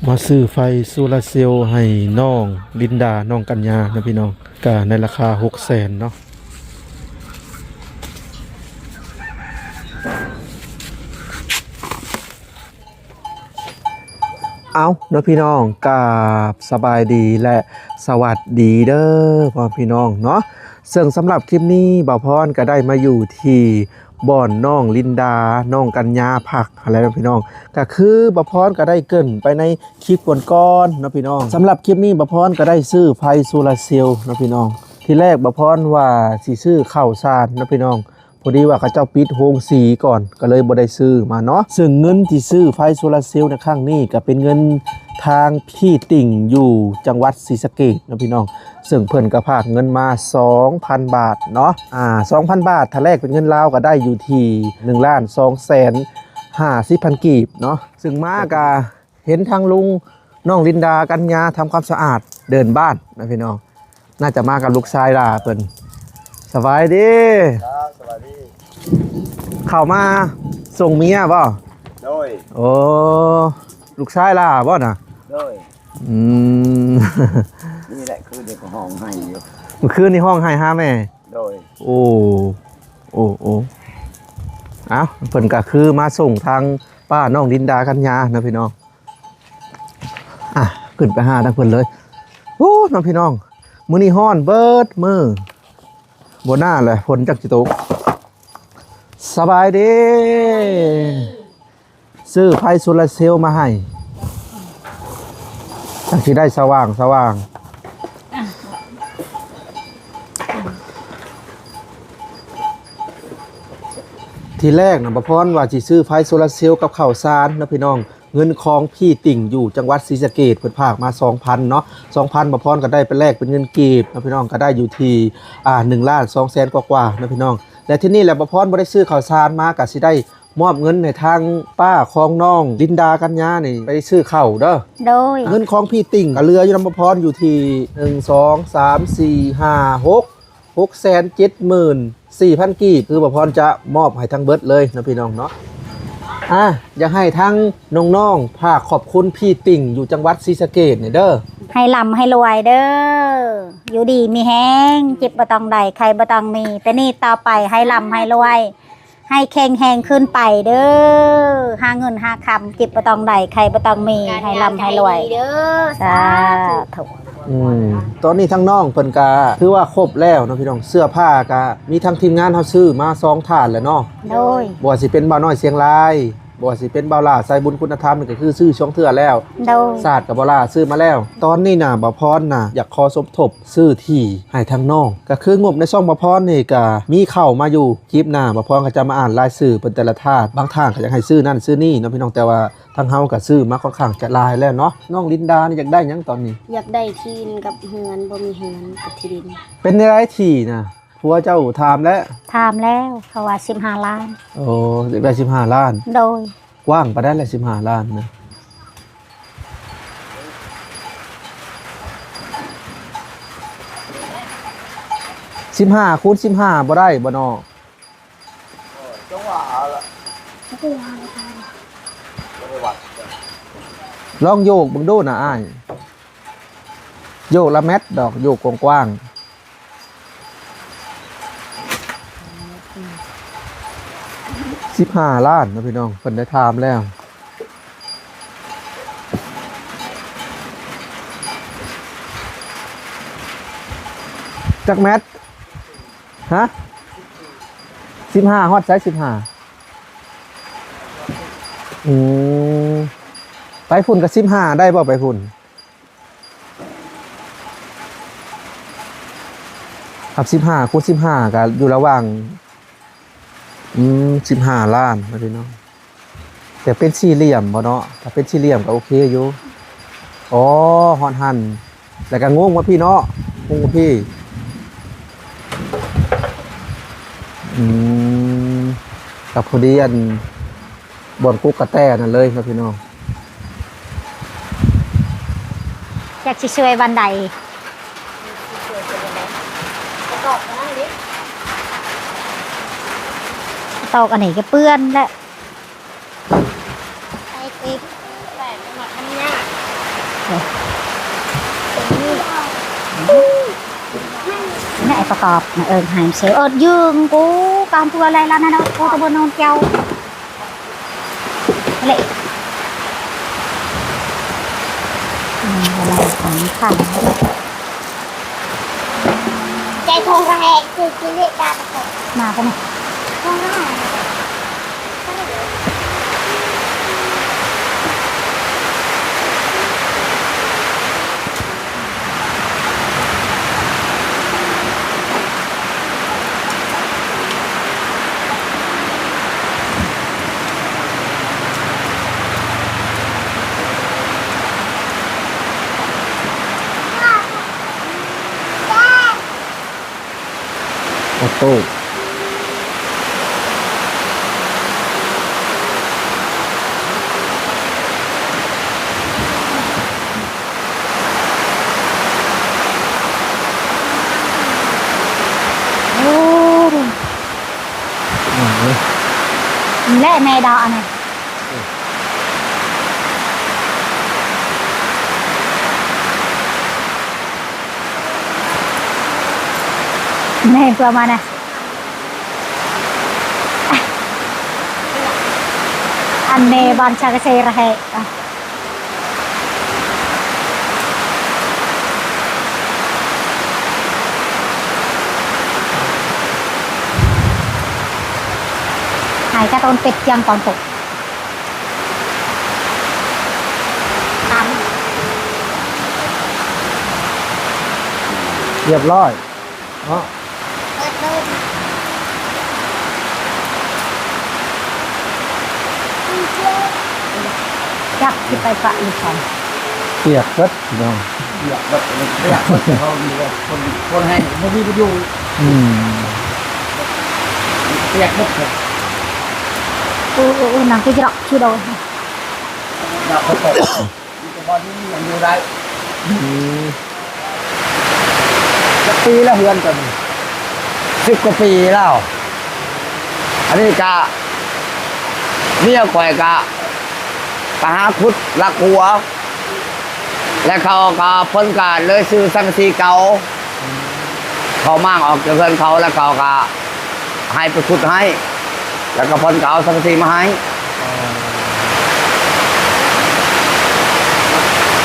ມາຊື້ໄຟໂຊລາເຊວໃຫ້ນ້ອງລິນດາ ນ້ອງກັນຍາເນາະພີ່ນ້ອງ ກະໃນລາຄາຫົກແສນເນາະ. ເອົາເນາະພີ່ນ້ອງ ກາບສະບາຍດີ ແລະ ສະຫວັດດີເດີພໍ່ແມ່ພີ່ນ້ອງເນາະ. ເຊິ່ງສຳລັບຄລິບນີ້ ບ່າວພອນກະໄດ້ມາຢູ່ທີ່ບ່ອນນ້ອງລິນດາ ນ້ອງກັນຍາພັກຫັ້ນແຫຼະເນາະພີ່ນ້ອງ. ກະຄືບ່າວພອນກະໄດ້ເກີ່ນໄປໃນຄລິບກ່ອນໆເນາະພີ່ນ້ອງ. ສຳລັບຄລິບນີ້ ບ່າວພອນກະໄດ້ຊື້ໄຟໂຊລາເຊວເນາະພີ່ນ້ອງ. ທີແລກບ່າວພອນວ່າຊິຊື້ເຂົ້າສານເນາະພີ່ນ້ອງ. ພໍດີວ່າເຂົາເຈົ້າປິດໂຮງສີກ່ອນ ກໍເລີຍບໍ່ໄດ້ຊື້ມາເນາະ. ເຊິ່ງເງິນທີ່ຊື້ໄຟໂຊລາເຊວໃນຄັ້ງນີ້ ກໍເປັນເງິນທາງພີ່ຕິ່ງຢູ່ຈັງຫວັດສີສະເກດເນາະພີ່ນ້ອງ. ເຊິ່ງເພິ່ນກໍພາກເງິນມາສອງພັນບາດເນາະ. ອາ ສອງພັນບາດ ຖ້າແລກເປັນເງິນລາວກໍໄດ້ຢູ່ທີ່ໜຶ່ງລ້ານສອງແສນຫ້າສິບພັນກີບເນາະ. ເຊິ່ງມາກໍ ເຫັນທາງລຸງນ້ອງລິນດາກັນຍາທຳຄວາມສະອາດເດີ່ນບ້ານນະພີ່ນ້ອງ. ໜ້າຈະມາກັບລູກຊາຍຫຼ້າເພິ່ນ. ສະບາຍດີ. ຄັບ ສະບາຍດີ. ເຂົ້າມາສົ່ງເມຍບໍ່? ໂດຍ. ໂອ້ ລູກຊາຍຫຼ້າບໍ່ນະ? ໂດຍ. ອືມ ນີ້ແຫຼະ ຄືນນີ້ກໍຮ້ອງໄຫ້ຢູ່. ມື້ຄືນນີ້ຮ້ອງໄຫ້ຫາແມ່? ໂດຍ. ໂອ້ ໂອ້ ໂອ້ ເອົ້າ ເພິ່ນກໍຄືມາສົ່ງທາງປ້ານ້ອງລິນດາກັນຍານະພີ່ນ້ອງ. ອ່ະ ຂຶ້ນໄປຫາທາງເພິ່ນເລີຍ. ໂອ້ ເນາະພີ່ນ້ອງ ມື້ນີ້ຮ້ອນເບິດມື້ ບໍ່ໜ້າແຫຼະ ຝົນຈັກຊິຕົກ. ສະບາຍດີ. ຊື້ໄຟໂຊລາເຊວມາໃຫ້ ຈັ່ງຊິໄດ້ສະຫວ່າງສະຫວ່າງ. ທີແລກນະ ບ່າວພອນວ່າຊິຊື້ໄຟໂຊລາເຊວກັບເຂົ້າສານເນາະພີ່ນ້ອງ. ເງິນຂອງພີ່ຕິ່ງຢູ່ຈັງຫວັດສີສະເກດ ເພິ່ນພາກມາສອງພັນເນາະ. ສອງພັນ ບ່າວພອນກໍໄດ້ໄປແລກເປັນເງິນກີບເນາະພີ່ນ້ອງ ກໍໄດ້ຢູ່ທີ່ ອ່າ ໜຶ່ງລ້ານສອງແສນກວ່າໆເນາະພີ່ນ້ອງ. ແລະ ທີນີ້ແຫຼະ ບ່າວພອນບໍ່ໄດ້ຊື້ເຂົ້າສານມາ ກໍຊິໄດ້ມອບເງິນໃຫ້ທາງປ້າຂອງນ້ອງລິນດາກັນຍານີ້ໄປຊື້ເຂົ້າເດີ. ໂດຍ. ເງິນຂອງພີ່ຕິ່ງກໍເຫຼືອຢູ່ນຳບ່າວພອນຢູ່ທີ່ ໜຶ່ງ ສອງ ສາມ ສີ່ ຫ້າ ຫົກ ຫົກແສນເຈັດໝື່ນສີ່ພັນກີບ ຄືບ່າວພອນຈະມອບໃຫ້ທັງເບິດເລີຍເນາະພີ່ນ້ອງເນາະ. ອ່າ ຢາກໃຫ້ທັງນ້ອງໆຝາກຂອບຄຸນພີ່ຕິ່ງຢູ່ຈັງຫວັດສີສະເກດນີ້ເດີ. ໃຫ້ລ່ຳໃຫ້ລວຍເດີ ຢູ່ດີມີແຮງ ເຈັບບໍ່ຕ້ອງໄດ້ ໄຂ້ບໍ່ຕ້ອງມີ ແຕ່ນີ້ຕໍ່ໄປໃຫ້ລ່ຳໃຫ້ລວຍ ໃຫ້ແຂງແຮງຂຶ້ນໄປເດີ ຫາເງິນຫາຄຳ ເຈັບບໍ່ຕ້ອງໄດ້ ໄຂ້ບໍ່ຕ້ອງມີ ໃຫ້ລ່ຳໃຫ້ລວຍເດີ. ສາທຸ. ອືມ ຕອນນີ້ທາງນ້ອງເພິ່ນກະຖືວ່າຄົບແລ້ວເນາະພີ່ນ້ອງ ເສື້ອຜ້າກະມີທາງທີມງານເຮົາຊື້ມາສອງຖາດແລ້ວເນາະ. ໂດຍ. ບໍ່ວ່າຊິເປັນບ່າວນ້ອຍຊຽງລາຍ ບໍ່ວ່າຊິເປັນບ່າວຫຼ້າສາຍບຸນຄຸນນະທຳ ນີ້ກະຄືຊື້ສອງເທື່ອແລ້ວ. ໂດຍ. ສາດກະບໍ່ຫຼ້າຊື້ມາແລ້ວ. ຕອນນີ້ນະ ບ່າວພອນນະ ຢາກຂໍສົມທົບ ຊື້ທີ່ໃຫ້ທາງນ້ອງ ກະຄືງົບໃນຊ່ອງບ່າວພອນນີ້ກະມີເຂົ້າມາຢູ່. ຄລິບໜ້າບ່າວພອນກໍຈະມາອ່ານລາຍຊື່ເພິ່ນແຕ່ລະທ່ານ ບາງທ່ານກໍຢາກໃຫ້ຊື້ນັ້ນຊື້ນີ້ເນາະພີ່ນ້ອງ ແຕ່ວ່າທາງເຮົາກໍຊື້ມາຄ່ອນຂ້າງຈະຫຼາຍແລ້ວເນາະ. ນ້ອງລິນດານີ້ຢາກໄດ້ຫຍັງຕອນນີ້? ຢາກໄດ້ທີ່ດິນກັບເຮືອນ ບໍ່ມີເຮືອນກັບທີ່ດິນ. ເປັນແນວໃດທີ່ນະ? ຜົວເຈົ້າຖາມແລ້ວ? ຖາມແລ້ວ ເຂົາວ່າສິບຫ້າລ້ານ. ໂອ້ ຢາກໄດ້ສິບຫ້າລ້ານ. ໂດຍ. ກວ້າງປານໃດລະ ສິບຫ້າລ້ານນະ? ສິບຫ້າຄູນສິບຫ້າບໍ່ໄດ້ບໍ່ເນາະ? ລອງໂຍກເບິ່ງດູນະອ້າຍ. ໂຍກລະແມັດດອກ ໂຍກກວ້າງໆ. ສິບຫ້າລ້ານນະພີ່ນ້ອງ ເພິ່ນໄດ້ຖາມແລ້ວ. ຈັກແມັດ? ຮະ? ສິບຫ້າ ຮອດໃສ ສິບຫ້າ? ອືມ ໄປພຸ້ນກໍສິບຫ້າ ໄດ້ບໍ່ໄປພຸ້ນ? ຄັບ ສິບຫ້າຄູນສິບຫ້າ ກໍຢູ່ລະຫວ່າງ ອືມ ສິບຫ້າລ້ານນະພີ່ນ້ອງ. ແຕ່ເປັນສີ່ຫຼ່ຽມບໍ່ເນາະ? ຖ້າເປັນສີ່ຫຼ່ຽມກໍໂອເຄຢູ່. ອໍ ຮອດຫັ້ນ ແລ້ວກໍງຸ້ງມາພີ້ເນາະ ງຸ້ງມາພີ້. ອືມ ກໍພໍດີອັນ ບ່ອນກົກກະແຕນັ້ນເລີຍເນາະພີ່ນ້ອງ. ຈັກຊິຊ່ວຍບານໃດ? ຕອກອັນນີ້ກໍເປື້ອນແຫຼະ. ໃສ່ເອງ ແປກມັນຍາກ. ນາຍປະກອບນະເອີງໄຮເຊວ ເອີດຢືງກູກາມຕົວໄລລະນະເນາະ ກູຕະບົນໂນນແກ້ວ ເລະ ອືມ ກຳລັງຂອງຂ້າງ ໃຈທອງແຮ ຄືກິເລດາ ມາປະມາ ໂອ້ໂຫ ໂອ້ ແລະແມ່ດອກອັນນັ້ນ ແມ່ເພື່ອມານະ ອັນແມ່ບ້ານຊາກະເຊລະແຮະ ໃຫ້ກະໂຕນເປັດຈຽງຕອນຕົກ ຕາມ ຮຽບຮ້ອຍເນາະ. ຈັກຊິໄປປະຢູ່ໃສ ປຽກເບິດພີ່ນ້ອງ ປຽກເບິດ ປຽກເບິດ ເຮົາຢູ່ກັບຄົນ ຄົນໃຫ້ບໍ່ມີປະໂຫຍດ ອືມ ປຽກເບິດ ໂອ້ ໂອ້ ໂອ້ ນັ່ງຄືຈະດອກ ຄືດອກ ດອກ ມັນກໍພໍຢູ່ ມັນຢູ່ໄດ້ ອືມ ຈັກປີແລ້ວເຮືອນຕົວນີ້? ສິບກວ່າປີແລ້ວ ອັນນີ້ກະ ເມຍຂ້ອຍກະ ກະຫາຂຸດລັກຫົວ ແລ້ວເຂົາກະ ເພິ່ນກະເລີຍຊື້ສັງກະສີເກົ່າ ເຂົາມ້າງອອກຈາກເຮືອນເຂົາ ແລ້ວເຂົາກະໃຫ້ໄປຂຸດໃຫ້ ແລ້ວກະເພິ່ນກະເອົາສັງກະສີມາໃຫ້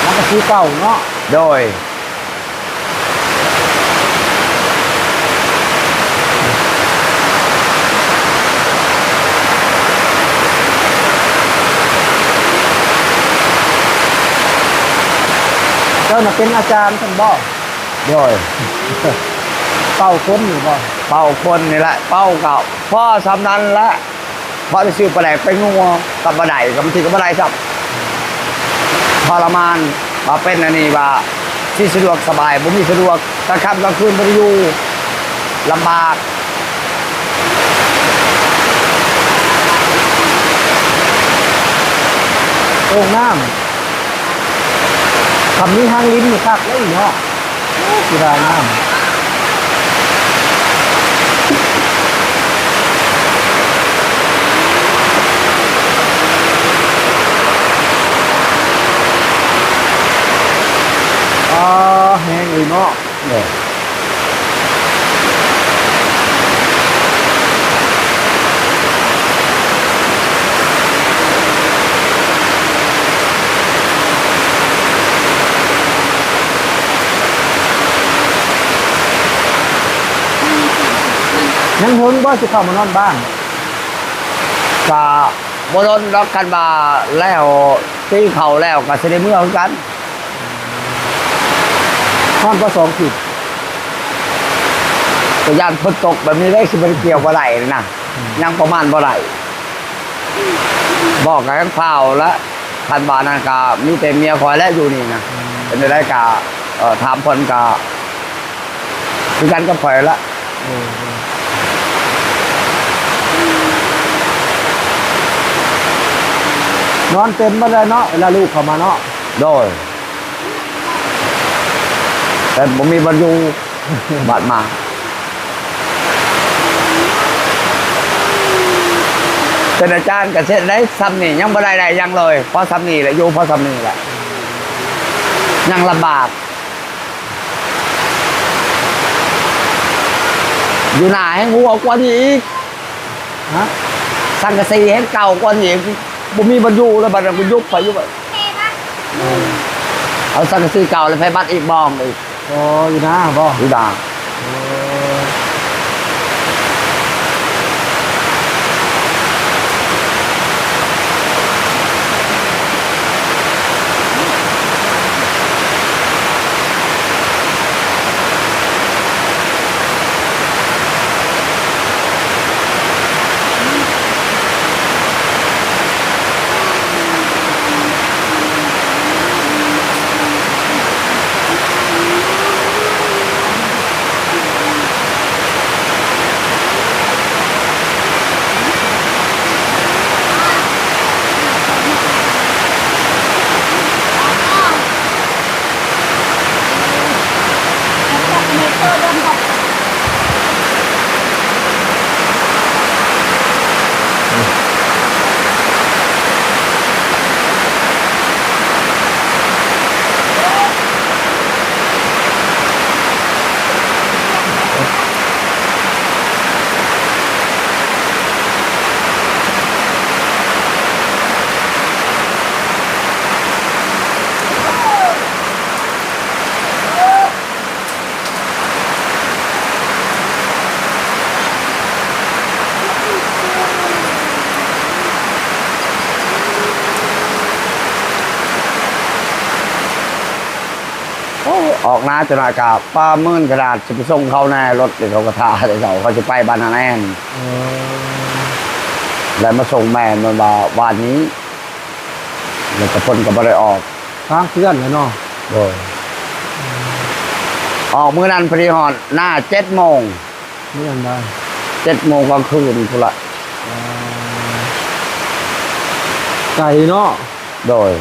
ສັງກະສີເກົ່າເນາະ ໂດຍ. ເຈົ້ານະເປັນອາຈານຊັ້ນບໍ່? ໂດຍ ເປົ່າຄົນນີ້ບໍ່? ເປົ່າຄົນນີ້ແຫຼະ ເປົ່າກໍພໍສ່ຳນັ້ນແຫຼະ. ພໍໄດ້ຊື້ປາແດກໄປນົວກັບບໍ່ໄດ້ ກັບບາງທີກໍບໍ່ໄດ້ຊ້ຳ ທໍລະມານ ວ່າເປັນອັນນີ້ວ່າຊິສະດວກສະບາຍ ບໍ່ມີສະດວກ ກາງຄ່ຳກາງຄືນບໍ່ໄດ້ຢູ່ ລຳບາກ. ໂອ່ງນ້ຳ ຄັນມີທາງລິນນີ້ຄັກເລີຍເນາະ. ໂອ້ ເສຍດາຍນ້ຳ ອາ ແຮງອີ່ເນາະ. ເອີ ຍັງຫົນບໍ່ ຊິເຂົ້າມານອນບ້ານ? ກະບໍ່ດົນດອກ ຄັນວ່າແລ້ວ ຕີເຂົ້າແລ້ວກະຊິໄດ້ເມືອຄືກັນ. ຮອດບໍ່ສອງທິດ? ກະຢ້ານຝົນຕົກແບບນີ້ໄດ້ ຊິບໍ່ໄດ້ກ່ຽວບໍ່ໄດ້ນະ ອືມ ຍັງປະມານບໍ່ໄດ້. ບໍ່ ກະຍັງຟ້າວລະ ຄັນວ່ານັ້ນກະມີແຕ່ເມຍຂ້ອຍແຫຼະຢູ່ນີ້ນະ ອືມ ເປັນຈັ່ງໃດກະ ເອີ ຖາມເພິ່ນກະ ຄືກັນກັບຂ້ອຍລະ. ໂດຍ ນອນເຕັມໝົດແລ້ວເນາະ ເວລາລູກເຂົ້າມາເນາະ. ໂດຍ ແຕ່ບໍ່ມີບ່ອນຢູ່ ບາດມາ ເປັນອາຈານກະເຮັດໄດ້ຊ່ຳນີ້ ຍັງບໍ່ໄດ້ໄດ້ຫຍັງເລີຍ ພໍຊ່ຳນີ້ແຫຼະ ຢູ່ພໍຊ່ຳນີ້ແຫຼະ. ຍັງລຳບາກ. ຢູ່ໜ້າແຮ່ງຮົ່ວກວ່ານີ້ອີກ. ຮະ? ສັງກະສີແຮ່ງເກົ່າກວ່ານີ້ອີກ. ບໍ່ມີບ່ອນຢູ່ແລ້ວ ບັດນັ້ນກໍຍຸບໄປ ຍຸບໄປ. ເອີ ເອົາສັງກະສີເກົ່າແລ້ວໄປບັດອີກ ບອງອີກ. ອໍ ຢູ່ນາບໍ? ຢູ່ນາ. ໂອ້. ໂອ້ ອອກນາຈັກໜ້ອຍກະປະເມີນຂະໜາດຊິໄປສົ່ງເຂົາແດ່ ລົດນີ້ເຂົາກໍຖ້າແຕ່ເຊົ້າ ເຂົາຊິໄປບ້ານນາແອນ. ເອີ ແລ້ວມາສົ່ງແມ່ນວ່າວານນີ້ ແລ້ວກະເພິ່ນກໍບໍ່ໄດ້ອອກ ຄ້າງເພື່ອນແຫຼະເນາະ. ໂດຍ ອອກມື້ນັ້ນພໍດີຮອດນາເຈັດໂມງ. ມື້ນັ້ນໄດ໋ ເຈັດໂມງກາງຄືນພຸ້ນລະ. ອໍ ໄກເນາະ. ໂດຍ.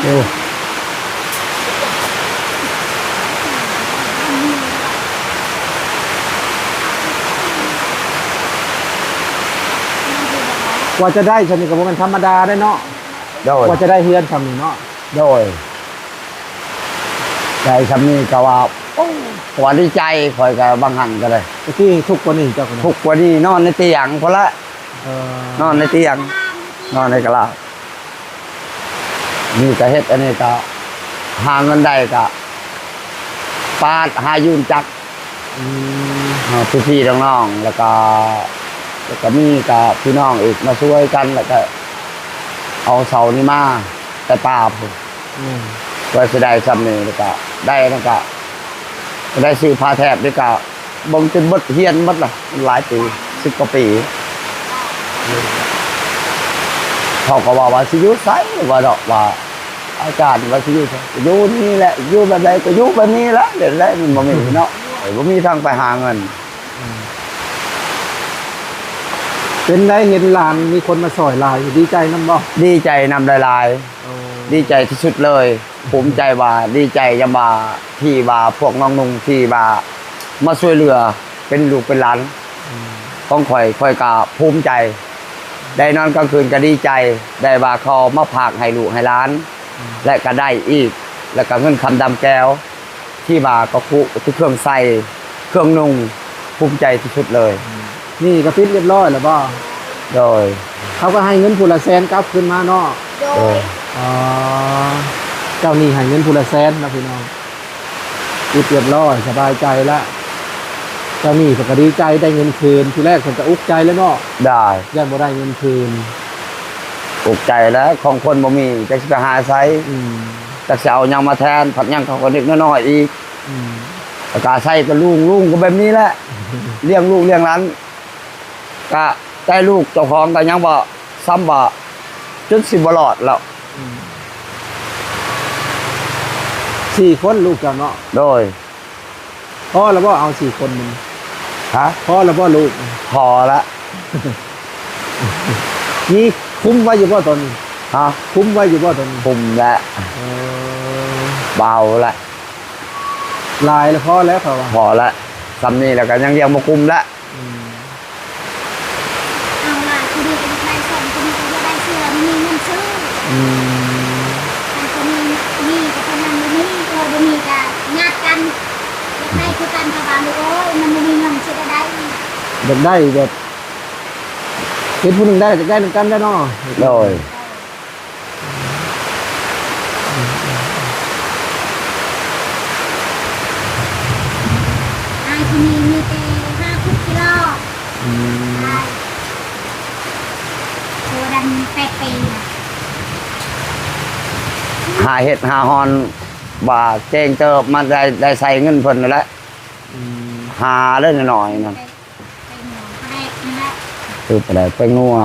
ໂອ້ ກວ່າຈະໄດ້ຊ່ຳນີ້ກໍບໍ່ແມ່ນທຳມະດາເດ້ເນາະ. ໂດຍ. ກວ່າຈະໄດ້ເຮືອນຊ່ຳນີ້ເນາະ. ໂດຍ. ໄດ້ຊ່ຳນີ້ກໍວ່າ ໂອ້ ກວ່າດີໃຈ ຂ້ອຍກໍບາງຫັ້ນກໍໄດ້. ຕະກີ້ທຸກກວ່ານີ້ເຈົ້າກໍ ທຸກກວ່ານີ້ ນອນໃນຕຽງພຸ້ນລະ. ເອີ ນອນໃນຕຽງ ນອນໃນກະລາ. ນີ້ກະເຮັດ ອັນນີ້ກະຫາເງິນໄດ້ກະປາດຫາຢືມຈັກ. ອືມ ເອີ ພີ່ໆນ້ອງໆ ແລ້ວກະ ແລ້ວກະມີກະພີ່ນ້ອງອີກມາຊ່ວຍກັນ ແລ້ວກະເອົາເສົານີ້ມາແຕ່ປ່າພຸ້ນ. ແມ່ນ. ກວ່າຊິໄດ້ຊ່ຳນີ້ ແລ້ວກະໄດ້ນັ້ນກະ ໄດ້ຊື້ຜ້າແຖບນີ້ກະ ເບິ່ງຈົນເບິດ ຮຽນໝົດລະ ຫຼາຍປີ ສິບກວ່າປີ. ເຂົາກໍເວົ້າວ່າຊິຢູ່ໃສ ວ່າເນາະ ວ່າອາຈານວ່າຊິຢູ່ໃສ ຢູ່ນີ້ແຫຼະ ຢູ່ແບບໃດກໍຢູ່ແບບນີ້ແຫຼະ ແບບໃດມັນບໍ່ມີເນາະ ບໍ່ມີທາງໄປຫາເງິນ. ອືມ ເປັນໃດ ເຫັນຫຼານມີຄົນມາຊ່ອຍຫຼາຍ ດີໃຈນຳບໍ່? ດີໃຈນຳຫຼາຍໆ. ໂອ້ ດີໃຈທີ່ສຸດເລີຍ. ພູມໃຈວ່າ ດີໃຈຍາມວ່າ ທີ່ວ່າພວກນ້ອງນຸ່ງທີ່ວ່າມາຊ່ວຍເຫຼືອ ເປັນລູກເປັນຫຼານ ອືມ ຂອງຂ້ອຍ ຂ້ອຍກະພູມໃຈ. ໄດ້ນອນກາງຄືນກະດີໃຈ ໄດ້ວ່າເຂົາມາຝາກໃຫ້ລູກໃຫ້ຫຼານ ອືມ ແລະກະໄດ້ອີກ ແລະກະເງິນຄຳດຳແກ້ວ ທີ່ວ່າກະຄຸ ທີ່ເຄື່ອງໃສ່ ເຄື່ອງນຸ່ງ ພູມໃຈທີ່ສຸດເລີຍ. ອືມ ນີ້ກໍປິດຮຽບຮ້ອຍແລ້ວບໍ່? ໂດຍ. ເຂົາກໍໃຫ້ເງິນຜູ້ລະແສນກັບຄືນມາເນາະ? ໂດຍ. ອໍ ເຈົ້າໜີ້ໃຫ້ເງິນຜູ້ລະແສນເນາະພີ່ນ້ອງ. ປິດຮຽບຮ້ອຍ ສະບາຍໃຈລະ. ເຈົ້າໜີ້ເພິ່ນກໍດີໃຈໄດ້ເງິນຄືນ. ທີແລກເພິ່ນກໍອຸກໃຈແລ້ວເນາະ? ໄດ້. ຢ້ານບໍ່ໄດ້ເງິນຄືນ. ອຸກໃຈແລ້ວ ຂອງຄົນບໍ່ມີ ຈັກຊິໄປຫາໃສ. ອືມ ຈັກຊິເອົາຫຍັງມາແທນ ພັດຍັງເຂົາກໍເດັກນ້ອຍໆອີກ. ອືມ ແລ້ວກະອາໄສແຕ່ລຸງ ລຸງກໍແບບນີ້ແຫຼະ ລ້ຽງລູກລ້ຽງຫຼານ ກະແຕ່ລູກເຈົ້າຂອງກໍຍັງວ່າ ສ່ຳວ່າຈົນຊິບໍ່ລອດແລ້ວ. ອືມ ສີ່ຄົນລູກເຈົ້າເນາະ? ໂດຍ. ພໍແລ້ວບໍ່ ເອົາສີ່ຄົນນີ້? ຮະ? ພໍແລ້ວບໍ່ລູກ? ພໍລະ. ມີຄຸມໄວ້ຢູ່ບໍ່ຕອນນີ້? ຮະ? ຄຸມໄວ້ຢູ່ບໍ່ຕອນນີ້? ຄຸມແລ້ວ. ເອີ ເບົາແລ້ວ. ຫຼາຍແລ້ວ ພໍແລ້ວເຂົາວ່າ. ພໍແລ້ວ. ສ່ຳນີ້ແລ້ວກໍຍັງຍັງບໍ່ຄຸມແລ້ວ. ອືມ ເອົາຫຼາຍ ຜູ້ນີ້ກໍຢາກໄດ້ສອງ ຜູ້ນີ້ກໍຢາກໄດ້ເສື້ອ ບໍ່ມີເງິນຊື້. ອືມ ຄັນຜູ້ນີ້ມີກໍຜູ້ນັ້ນບໍ່ມີ ເອີ ບໍ່ມີກໍຍາດກັນ ຢາກໄດ້ຄືກັນ ເຂົາວ່າ ໂອ້ຍ ມັນບໍ່ມີເງິນຊິໄດ້ໄດ້. ຢາກໄດ້ແບບ ເຫັນຜູ້ໜຶ່ງໄດ້ກໍຢາກໄດ້ນຳກັນແຫຼະເນາະ. ໂດຍ. ອ້າຍຜູ້ນີ້ມີແຕ່ຫ້າສິບກິໂລ. ອືມ ໂຕດຳແປດປີ. ຫາເຮັດຫາຮອນວ່າເກັ່ງເຕີບ ມາໄດ້ ໄດ້ໃຊ້ເງິນເພິ່ນນັ້ນແຫຼະ. ອືມ ຫາເລີຍໜ້ອຍໆນະ. ເປັນຫົວແປກນັ້ນແຫຼະ ຄືປາແດກແປ້ງນົວ.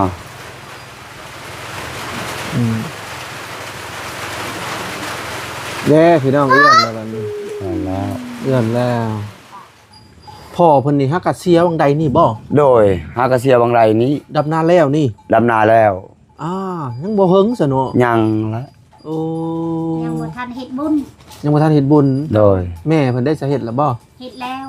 ອືມ ເດ້ພີ່ນ້ອງ ເອື້ອນແລ້ວບັດນີ້ ເອື້ອນແລ້ວ ເອື້ອນແລ້ວ. ພໍ່ເພິ່ນນີ້ຫາກະເສຍຫວ່າງໃດນີ້ບໍ່? ໂດຍ ຫາກະເສຍຫວ່າງໃດນີ້ ດຳນາແລ້ວນີ້ ດຳນາແລ້ວ. ອ່າ ຍັງບໍ່ເຖິງຊະເນາະ. ຍັງລະ. ໂອ້ ຍັງບໍ່ທັນເຮັດບຸນ ຍັງບໍ່ທັນເຮັດບຸນ. ໂດຍ. ແມ່ເພິ່ນໄດ້ສະເຮັດລະບໍ່? ເຮັດແລ້ວ.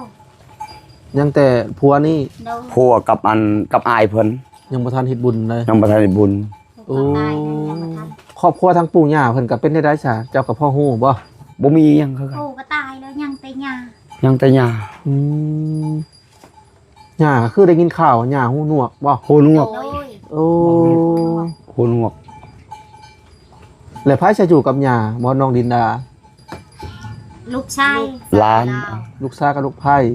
ຍັງແຕ່ຜົວນີ້. ໂດຍ. ຜົວກັບອັນ ກັບອ້າຍເພິ່ນ ຍັງບໍ່ທັນເຮັດບຸນເລີຍ. ຍັງບໍ່ທັນເຮັດບຸນ. ໂອ້ ຄອບຄົວທາງປູ່ຍ່າເພິ່ນກໍເປັນແນວໃດຊະ ເຈົ້າກໍພໍຮູ້ບໍ່? ບໍ່ມີຫຍັງຄືກັນ. ປູ່ກໍຕາຍແລ້ວ ຍັງແຕ່ຍ່າ. ຍັງແຕ່ຍ່າ. ອືມ ຍ່າກໍຄືໄດ້ຍິນຂ່າວວ່າຍ່າຫູໜວກບໍ່? ຫູໜວກ. ໂດຍ. ໂອ້ ຫູໜວກ. ແລ້ວໃຜຈະຢູ່ກັບຍ່າບໍ່ ນ້ອງດິນດາ? ລູກຊາຍ ຫຼານ ລູກຊາຍກັບລູກໃພ້. ໂດຍ.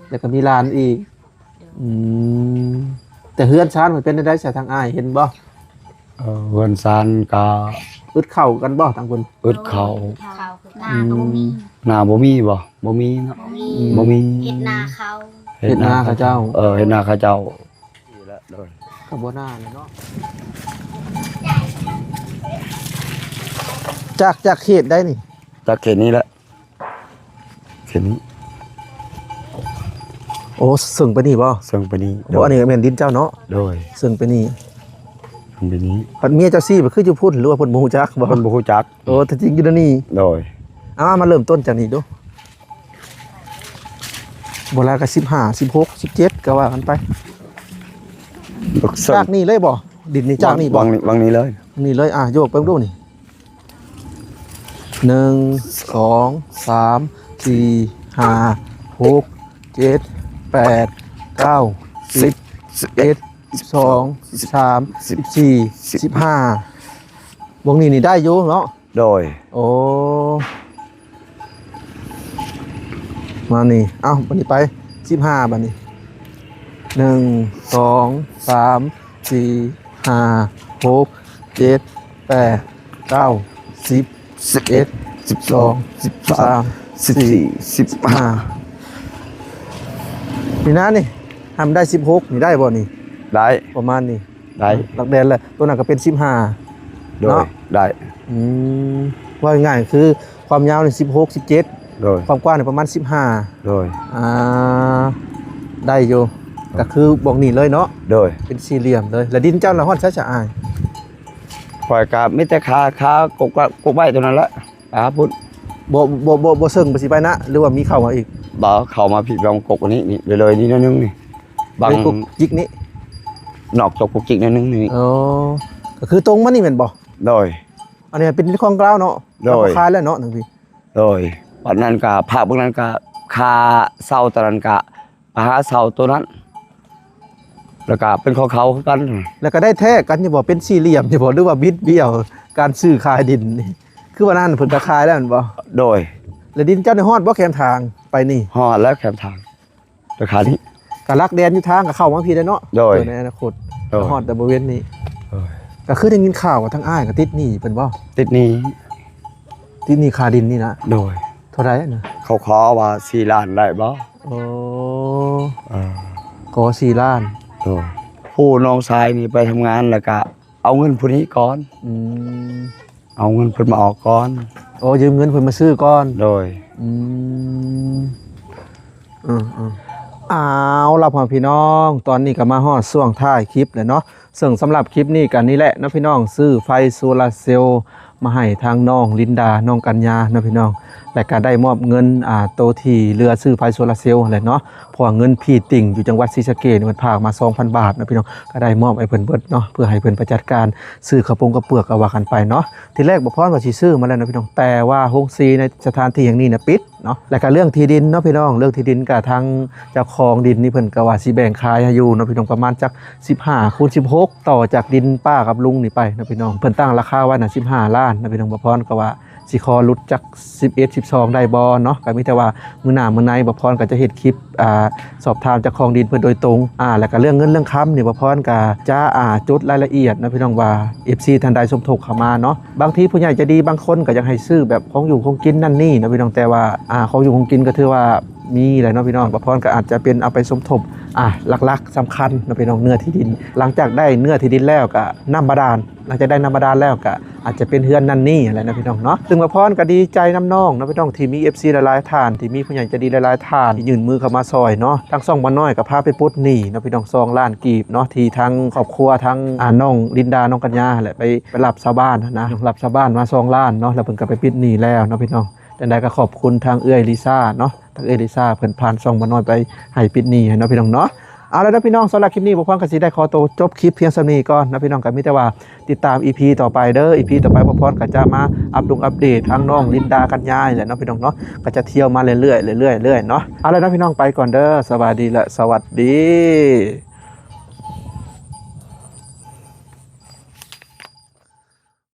ແລ້ວກໍມີຫຼານອີກ. ໂດຍ. ອືມ ແຕ່ເຮືອນຊານມັນເປັນແນວໃດຊະ ທາງອ້າຍເຫັນບໍ່? ເອີ ເຮືອນຊານກະ ອຶດເຂົ້າກັນບໍ່ທາງເພິ່ນ? ອຶດເຂົ້າ. ໂດຍ ເຂົ້າ ນາກໍບໍ່ມີ. ອືມ ນາບໍ່ມີບໍ່? ບໍ່ມີເນາະ. ບໍ່ມີ. ອືມ ບໍ່ມີ. ເຮັດນາເຂົາ ເຮັດນາເຂົາເຈົ້າ. ເອີ ເຮັດນາເຂົາເຈົ້າ. ໂດຍ. ກໍບໍ່ນາແຫຼະເນາະ. ຈາກ ຈາກເຂດໃດນີ້? ຈາກເຂດນີ້ແຫຼະ. ເຂດນີ້. ໂອ້ ເຊິ່ງໄປນີ້ບໍ່? ເຊິ່ງໄປນີ້. ໂອ້ ໂດຍ. ອັນນີ້ກໍແມ່ນດິນເຈົ້າເນາະ. ໂດຍ. ເຊິ່ງໄປນີ້ ເຊິ່ງໄປນີ້. ພັດເມຍເຈົ້າຊີ້ໄປຄືຢູ່ພຸ້ນ ຫຼືວ່າເພິ່ນບໍ່ຮູ້ຈັກບໍ່? ເພິ່ນບໍ່ຮູ້ຈັກ. ໂອ້ ແທ້ຈິງຢູ່ໃນນີ້. ໂດຍ. ເອົາ ມາເລີ່ມຕົ້ນຈາກນີ້ດູ. ບໍ່ຫຼາຍກໍສິບຫ້າ ສິບຫົກ ສິບເຈັດ ກໍວ່າກັນໄປ. ຈາກນີ້ເລີຍບໍ່? ດິນນີ້ຈາກນີ້ບໍ່? ວາງ ວາງນີ້ເລີຍ. ນີ້ເລີຍ. ອ່າ ໂຍກໄປເບິ່ງດູນີ້. ໜຶ່ງ ສອງ ສາມ ສີ່ ຫ້າ ຫົກ ເຈັດ ແປດ ເກົ້າ ສິບ ສິບເອັດ ສິບສອງ ສິບສາມ ສິບສີ່ ສິບຫ້າ. ວົງນີ້ນີ້ໄດ້ຢູ່ເນາະ. ໂດຍ. ໂອ້ ມານີ້ ເອົ້າ ບັດນີ້ໄປ ສິບຫ້າ ບັດນີ້ ໜຶ່ງ ສອງ ສາມ ສີ່ ຫ້າ ຫົກ ເຈັດ ແປດ ເກົ້າ ສິບ ສິບເອັດ ສິບສອງ ສິບສາມ ສິບສີ່ ສິບຫ້າ. ນີ້ນະນີ້ ໃຫ້ມັນໄດ້ສິບຫົກນີ້ ໄດ້ບໍ່ນີ້? ໄດ້ ປະມານນີ້. ໄດ້ ຫຼັກແດນແຫຼະ ໂຕນັ້ນກໍເປັນສິບຫ້າ. ໂດຍ ເນາະ ໄດ້. ອືມ ເວົ້າງ່າຍໆ ຄືຄວາມຍາວນີ້ສິບຫົກ ສິບເຈັດ. ໂດຍ ຄວາມກວ້າງນີ້ປະມານສິບຫ້າ. ໂດຍ ອ່າ ໄດ້ຢູ່. ໂດຍ ກໍຄືບອກນີ້ເລີຍເນາະ. ໂດຍ ເປັນສີ່ຫຼ່ຽມເລີຍ. ແລ້ວດິນເຈົ້າລະຮອດໃສຊະອ້າຍ? ຂ້ອຍກໍມີແຕ່ຄາ ຄາກົກ ກົກໄວ້ຕົງນັ້ນແຫຼະ. ອ່າ ພຸ້ນ ບໍ່ ບໍ່ ບໍ່ ບໍ່ເຊິ່ງໄປຊິໄປນະ ຫຼືວ່າມີເຂົ້າມາອີກ? ບໍ່ ເຂົ້າມາພີ້ ບາງກົກນີ້ ນີ້ເລີຍໆ ນີ້ໜ້ອຍໜຶ່ງນີ້ ບາງ ເປັນກົກຈິກນີ້ ນອກຕົກກົກຈິກໜ້ອຍໜຶ່ງນີ້. ອໍ ກໍຄືຕົງມານີ້ແມ່ນບໍ່? ໂດຍ ອັນນີ້ເປັນຂອງລາວເນາະ. ໂດຍ ລາວກໍຂາຍແລ້ວເນາະ ທັງພີ້. ໂດຍ ບັດນັ້ນກໍພາກເບິ່ງນັ້ນກໍ ຄ່າເຊົ່າຕອນນັ້ນກໍ ໄປຫາເຊົ່າໂຕນັ້ນ ແລ້ວກະເປັນຂອງເຂົາຄືກັນ. ແລ້ວກະໄດ້ແທກກັນຢູ່ບໍ່? ເປັນສີ່ຫຼ່ຽມຢູ່ບໍ່? ຫຼືວ່າບິດບ້ຽວການຊື້ຂາຍດິນນີ້? ຄືວ່ານັ້ນເພິ່ນກະຂາຍແລ້ວແມ່ນບໍ່? ໂດຍ. ແລ້ວດິນເຈົ້ານີ້ຮອດບໍ່ແຄມທາງໄປນີ້? ຮອດແລ້ວແຄມທາງ ແຕ່ຂານີ້ ກະຫຼັກແດນຢູ່ທາງກະເຂົ້າມາພີ້ໄດ້ເນາະ. ໂດຍ. ໃນອະນາຄົດ ໂດຍ ຮອດແຕ່ບໍລິເວນນີ້. ໂດຍ. ກະຄືໄດ້ຍິນຂ່າວວ່າທາງອ້າຍກະຕິດໜີ້ເພິ່ນບໍ່? ຕິດໜີ້. ຕິດໜີ້ຄ່າດິນນີ້ນະ? ໂດຍ. ເທົ່າໃດນະ? ເຂົາຂໍວ່າສີ່ລ້ານໄດ້ບໍ່? ໂອ້ ເອີ ຂໍສີ່ລ້ານ. ໂດຍ. ຜູ້ນ້ອງຊາຍນີ້ໄປທຳງານ ແລ້ວກະເອົາເງິນຜູ້ນີ້ກ່ອນ. ອືມ ເອົາເງິນເພິ່ນມາອອກກ່ອນ. ໂອ້ ຢືມເງິນເພິ່ນມາຊື້ກ່ອນ. ໂດຍ. ອືມ ເອີ ເອົາລະພໍ່ແມ່ພີ່ນ້ອງ ຕອນນີ້ກໍມາຮອດຊ່ວງທ້າຍຄລິບແລ້ວເນາະ ເຊິ່ງສຳລັບຄລິບນີ້ກໍນີ້ແຫຼະເນາະພີ່ນ້ອງ ຊື້ໄຟໂຊລາເຊວມາໃຫ້ທາງນ້ອງລິນດາ ນ້ອງກັນຍາເນາະພີ່ນ້ອງ ແລະກໍໄດ້ມອບເງິນ ອ່າ ໂຕທີ່ເຫຼືອຊື້ໄຟໂຊລາເຊວຫັ້ນແຫຼະເນາະ ເພາະວ່າເງິນພີ່ຕິ່ງຢູ່ຈັງຫວັດສີສະເກດນີ້ ເພິ່ນຝາກມາສອງພັນບາດເນາະພີ່ນ້ອງ ກໍໄດ້ມອບໃຫ້ເພິ່ນເບິດເນາະ ເພື່ອໃຫ້ເພິ່ນໄປຈັດການຊື້ເຂົ້າປຸ້ງເຂົ້າເປືອກກໍວ່າກັນໄປເນາະ. ທີແລກບໍ່ພອນວ່າຊິຊື້ມາແລ້ວເນາະພີ່ນ້ອງ ແຕ່ວ່າໂຮງສີໃນສະຖານທີ່ແຫ່ງນີ້ນະປິດເນາະ ແລ້ວກໍເລື່ອງທີ່ດິນເນາະພີ່ນ້ອງ ເລື່ອງທີ່ດິນກໍທາງເຈົ້າຂອງດິນນີ້ເພິ່ນກໍວ່າຊິແບ່ງຂາຍໃຫ້ຢູ່ເນາະພີ່ນ້ອງ ປະມານຈັກສິບຫ້າຄູນສິບຫົກ ຕໍ່ຈາກດິນປ້າກັບລຸງນີ້ໄປເນາະພີ່ນ້ອງ ເພິ່ນຕັ້ງລາຄາໄວ້ນະສິບຫ້າລ້ານເນາະພີ່ນ້ອງ ບໍ່ພອນກໍວ່າ ຊິຂໍຫຼຸດຈັກສິບເອັດ ສິບສອງໄດ້ບໍ່ເນາະ ກໍມີແຕ່ວ່າມື້ໜ້າມື້ໃນບໍ່ພອນກໍຈະເຮັດຄລິບ ອ່າ ສອບຖາມເຈົ້າຂອງດິນເພິ່ນໂດຍຕົງ ອ່າ ແລ້ວກໍເລື່ອງເງິນເລື່ອງຄຳນີ້ບໍ່ພອນກໍຈະ ອ່າ ຈົດລາຍລະອຽດເນາະພີ່ນ້ອງວ່າ ເອັຟຊີ ທ່ານໃດສົມທົບເຂົ້າມາເນາະ ບາງທີຜູ້ໃຫຍ່ໃຈດີບາງຄົນກໍຢາກໃຫ້ຊື້ແບບຂອງຢູ່ຂອງກິນນັ້ນນີ້ເນາະພີ່ນ້ອງ ແຕ່ວ່າ ອ່າ ຂອງຢູ່ຂອງກິນກໍຖືວ່າມີແຫຼະເນາະພີ່ນ້ອງ ບໍ່ພອນກໍອາດຈະເປັນເອົາໄປສົມທົບ ອ່າ ຫຼັກໆສຳຄັນເນາະພີ່ນ້ອງ ເນື້ອທີ່ດິນ ຫຼັງຈາກໄດ້ເນື້ອທີ່ດິນແລ້ວກໍນ້ຳບາດານ ຫຼັງຈາກໄດ້ນ້ຳບາດານແລ້ວກໍອາດຈະເປັນເຮືອນນັ້ນນີ້ຫັ້ນແຫຼະເນາະພີ່ນ້ອງເນາະ ຊຶ່ງບ່າວພອນກໍດີໃຈນຳນ້ອງເນາະພີ່ນ້ອງ ທີ່ມີເອັຟຊີຫຼາຍໆທ່ານ ທີ່ມີຜູ້ໃຫຍ່ໃຈດີຫຼາຍໆທ່ານ ທີ່ຍື່ນມືເຂົ້າມາຊ່ອຍເນາະ ທາງຊ່ອງບ່າວນ້ອຍກໍພາໄປປົດໜີ້ເນາະພີ່ນ້ອງ ສອງລ້ານກີບເນາະ ທີ່ທາງຄອບຄົວທາງ ອ່າ ນ້ອງລິນດາ ນ້ອງກັນຍາຫັ້ນແຫຼະ ໄປ ໄປຮັບຊາວບ້ານຫັ້ນນະ ຮັບຊາວບ້ານມາສອງລ້ານເນາະ ແລ້ວເພິ່ນກໍໄປປິດໜີ້ແລ້ວເນາະພີ່ນ້ອງ ຈັ່ງໃດກໍຂອບຄຸນທາງເອື້ອຍລິຊາເນາະ ທາງເອື້ອຍລິຊາເພິ່ນຜ່ານຊ່ອງບ່າວນ້ອຍໄປໃຫ້ປິດໜີ້ໃຫ້ເນາະພີ່ນ້ອງເນາະ ເອົາລະເນາະພີ່ນ້ອງ ສຳລັບຄລິບນີ້ບ່າວພອນກໍຊິໄດ້ຂໍໂຕຈົບຄລິບພຽງສ່ຳນີ້ກ່ອນເນາະພີ່ນ້ອງ ກໍມີແຕ່ວ່າຕິດຕາມອີພີຕໍ່ໄປເດີ ອີພີຕໍ່ໄປບ່າວພອນກໍຈະມາອັບດົງອັບເດດທາງນ້ອງລິນດາກັນຍານີ້ແຫຼະເນາະພີ່ນ້ອງເນາະ ກໍຈະທ່ຽວມາເລື້ອຍໆເລື້ອຍໆເລື້ອຍເນາະ ເອົາລະເນາະພີ່ນ້ອງ ໄປກ່ອນເດີ ສະບາຍດີ ແລະ ສະຫວັດດີ.